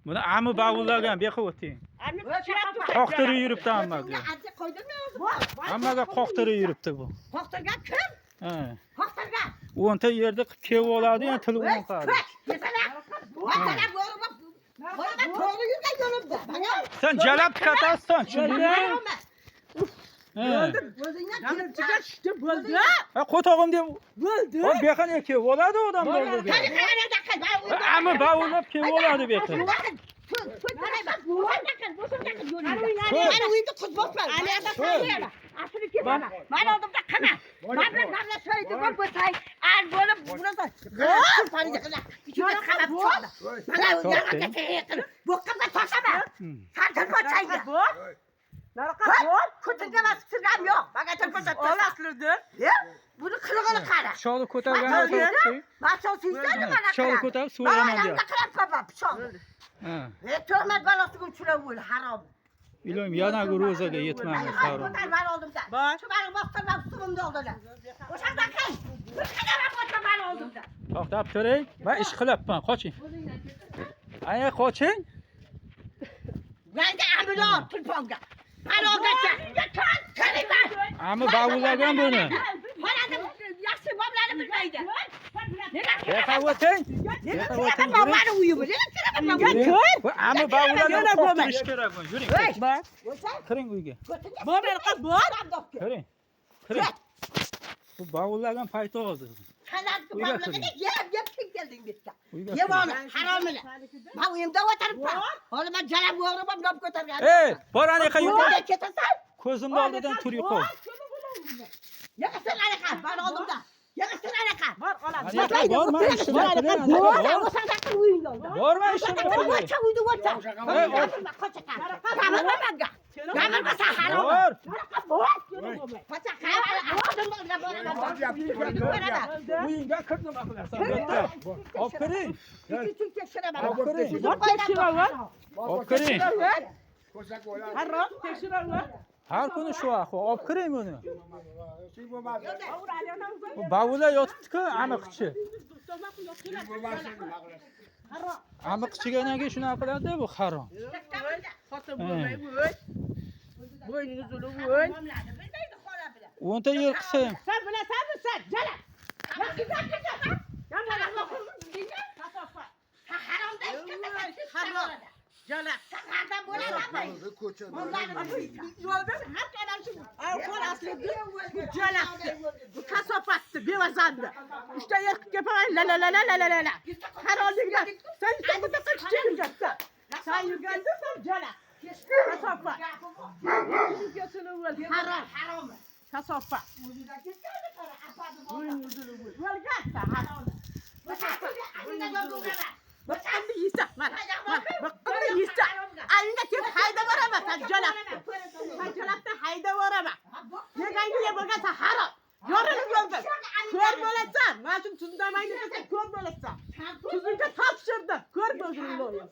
Buni ami bavullagan bu yoqqa o'ting. Qoqtirib yuribdi hammaga. Hammaga qoqtirib yuribdi bu. Qoqtirgan kim? Ha. Qoqtirgan. 10 ta yerda qilib kelib oladi, yana tili Voy, o'nqadi. ko'ch, yesana. Vatana bo'rima, bo'rima to'g'ri yurgan yo'limda. Mana Sen jalab katasan, tushundingmi? Ha. o'zingdan Jamil tushdi bo'ldi. Ha, qo'tog'im deb Bo'ldi. O bu yoqqa ne kelib oladi odamlar oldiga. Qani qani qani. Ami bavullab kelib oladi bu yoqqa. Mana uyda qiz bosma. Asli ketaman. Mana oldimda qana. Mana bilan gaplashaydi, bo'lsay, al bo'lib burasa. Ichimga qamab chiqadi. Mana yog'ochga qilib, bo'qqamga tosaman. San tilpochaydi. Bor. Nariqa bor. Ko'tirga bosib turgam yo'q. Maga tilpocha. Ol aslida. Buni qilig'ini qara. Pichoqni ko'targan o'tiribdi. Maso suysan mana. Pichoqni ko'tarib so'yaman deyapti. Qilib pichoqni. Ha. E, tuhmat balosiga uchrab o'l, harom. Iloyim yana ro'zaga yetmaymiz harom. Ko'tar mani oldimdan. Bor. Shu mani bostirma ustimimni oldida. O'shanda qil. Bir qadam ham o'tma mani oldimdan. To'xtab turing. Men ish qilyapman, qoching. Aya qoching. Manga amilor tulponga. Mani oldimdan. Kiringlar. Ami bavullagan buni. Bolani yaxshi boblarni bilmaydi. Bu yoqqa o'ting. Bu Nima yoqqa kiraman o'ting. man mani uyimga? Nima kiraman man Yuring. Bu ami bavullagan Yana bo'lmaydi. qoqtirish kerak buni. Yuring. Bor. Kiring uyga. Bor nariqa bor. Kiring. Kiring. Bu bavullagan payti hozir. Sanatni Uyga mamlakatga yeb yeb kim kelding bu yerga? Uyga Yeb kiring. oli, haromini. Man uyimda o'tiribman. Hozir man jalab o'g'ri bo'lib lop ko'targan. Ey, bor ana yoqqa yo'qol. Uyga ketasan? Ko'zimni oldidan tur yo'qol. Yig'ishtir anaqa, mani oldimda. Yig'ishtir anaqa. Bor oladi. Ana yoqqa borma ishini qiling, ana yoqqa bor. O'shanda qil uyingni oldida. Borma ishini qiling. O'cha uyni o'cha. Ey, Gapirma, qocha. Gapirma manga. Gapirma sen harom. Bor. Bor. Qocha, oldimda boraman. Boraman. Uyingga kir nima qilasan bu yerda? Olib kiring. Tekshiraman. Olib kiring. Bor tekshiraver. Olib kiring. Harom tekshiraver. Har kuni shu ahvol. Olib kiring buni. Bu bavulla yotibdi-ku, amiqchi. Amiqchiga shunaqa qiladi bu harom. Xotin bo'lmay o'y. Bo'yningiz ulug' o'y. 10 ta yer qilsa ham Sen bilasanmi sen? Jalab. Haromda Harom. Jalab. Sahardan bo'ladi. Yo'lda har qadam shu qo'l aslida bu jalabni, bu kasofatni, bevazanni. Uchta yer qilib kelaman, la la la la la la la la. Haromliklar. Sen bitta qilib yurgansan. Sen yurganda sen jalab. Kasofat. Harom, harom. Kasofat. O'lgansan harom. Biqqinni yeysan, mana. Mana, biqqinni yeysan. Alingga kelib haydab boraman sen jalabni. Sen jalabni haydab boraman. Yeganga yeb bo'lgansan harom. Yorilib yo'ldan. Ko'r bo'lasan. Mana shu tuzdamayni desa ko'r bo'lasan. Tuzingga topshirdim. Ko'r bo'lgin iloyim.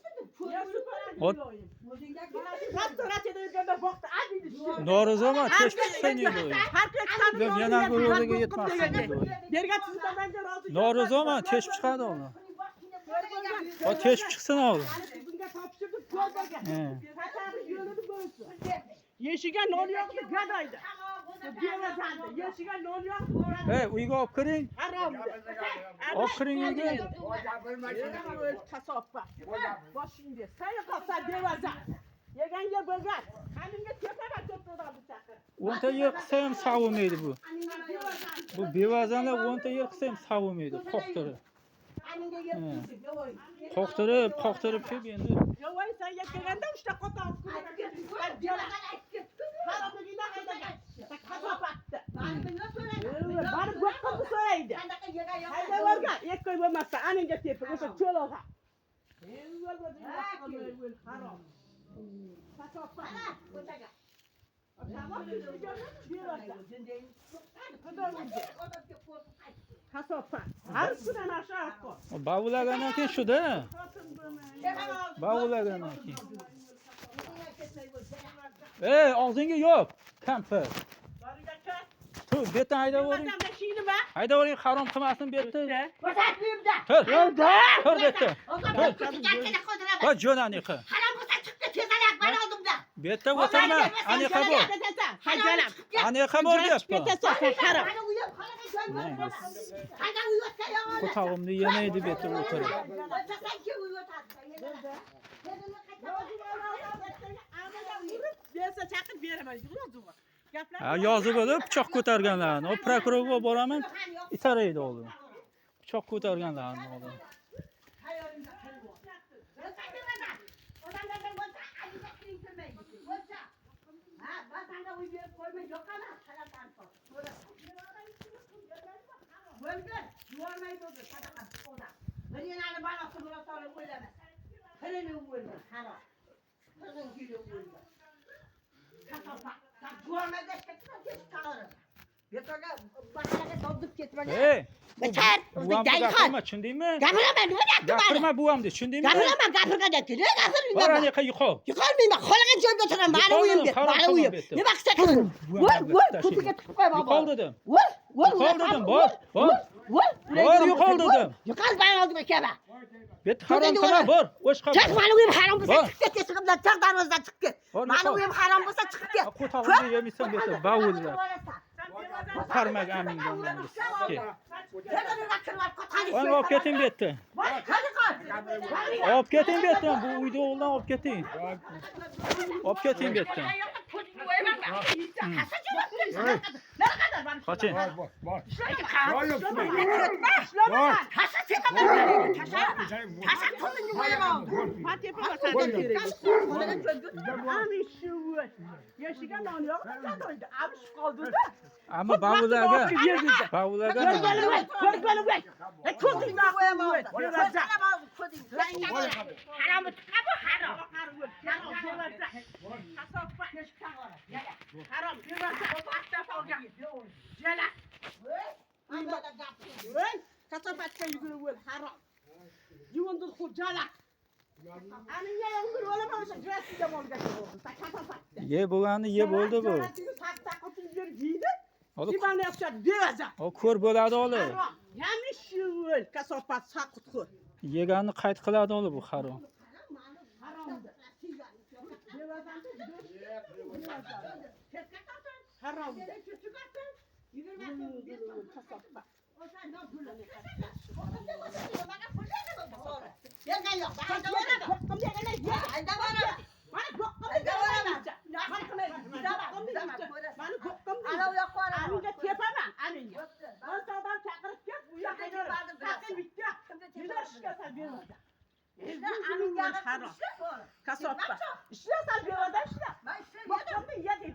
Rost yurganda boqdi. Adiydi shu. noroziman, teshib chiqsang iloyim. Har kuni Yo'q, yana bu ro'zaga yetmassin iloyim. Yerga tuzdamayga rozi. Noroziman, teshib chiqadi oğlum. O teshib chiqsin oğlum. Tuzingga topshirdim, ko'r bo'lgan. He. Satari yo'lini bo'lsin. Yeshiga non yo'qdi, gadoydi. Bevazandi. Yeshiga non yo'qdi. Ey, uyga olib kiring. Haromdi. Olib kiring uyga. Kasofat. Boshingga sen qolsan bevazan. Yeganga bo'lgan. Qaningga tepaman to'rt odamni chaqir. 10 ta yer qilsa ham savilmaydi bu. Bu bevazanlar 10 ta yer qilsa ham savilmaydi, qoqtirib. Qoqtirib, qoqtirib kelib endi Yo'q, sen kelganda uchta qo'toq Haromligingdan haydagan. Kasofatni. Borib bo'qqinni so'raydi. Haydavorgan, ikkoy bo'lmasa aningga tepib, o'sha cho'log'a. Harom. Kasofat. Kasofat. Har kuni ana shu ahvol. Bavullagandan keyin shuda. Bavullagandan keyin. Ey, og'zingga yop, kampir. Tur, bu yerdan haydab yuboring. Haydab yuboring, harom qilmasin bu yerda. Ko'rsat uyimda. Tur. Tur bu yerda. Tur. Bor, jo'n aniqa. Harom bo'lsa chiqib ket, tezalak mani oldimda. Bu yerda o'tirma. Aniqa bor. Hajalab. Aniqa bor deyapman. Ketasan, harom. Mani uyim xonada joy bor. Qayda uyotsa yomon. Qo'tog'imni yemaydi bu yerda o'tirib. O'lsa kim uyg'otadi? Bersa chaqir beraman. Yozib. Gaplar. Ha, yozib olib pichoq ko'targanlarni. O prokurorga boraman, itaraydi oldin. Pichoq ko'targanlarni oldin. Ey, Bitar, buvamni gapirma, tushundingmi? Gapiraman, nima deyapti mani? Gapirma buvamni, tushundingmi? Gapiraman, gapirgan deb nima Bor gapirmayman? aniqa yo'qol. Yo'qolmayman, xohlagan joyda o'tiraman, mani Yo'qol uyim dedim, deb, harom mani qilma uyim. bu yerda. Nima qilsa qilsin. Voy, voy, ko'tiga tiqib qo'yaman. Yo'qol dedim. Voy, voy, Yo'qol dedim, bor, bor. Voy, Bor, yo'qol dedim. Yo'qol, mani oldimga kelma. Bu yerda harom qilma, bor. O'sh Chiq, qilma. mani uyim harom bo'lsa Bor. chiqib ket, eshigimdan chiq, darvozadan chiqib ket. Bor, Mani yo'qol. uyim harom bo'lsa chiqib ket. Qo'tog'imni yemaysan bu yerda, bavullar. Qarmak aminga. Voy, olib keting bu yerda. Olib keting bu yerdan, bu uyni o'g'lidan olib keting. Olib keting bu yerdan. Qoching. Bor, bor. Bor. Ammo bavullarga, bavullarga Kasofatga yugurib o'l, harom. Yuvindi xo'jalaq. Aniga yugurib o'laman o'sha jurasiga molga kirib. Kasofatga. Ye bo'lganini ye bo'ldi bu. Holi Divanni yopishadi, bevaza. o ko'r bo'ladi holi. Harom. Ya'ni shu o'l, kasofat saqutxo'r. Yeganini qayt qiladi holi bu harom. Harom. Aniga tepaman, aniga. O'nta odam chaqirib kelib, u yoqqa Kasofat. Ishlasan bevaza ishla. Boqqanda ye deydi.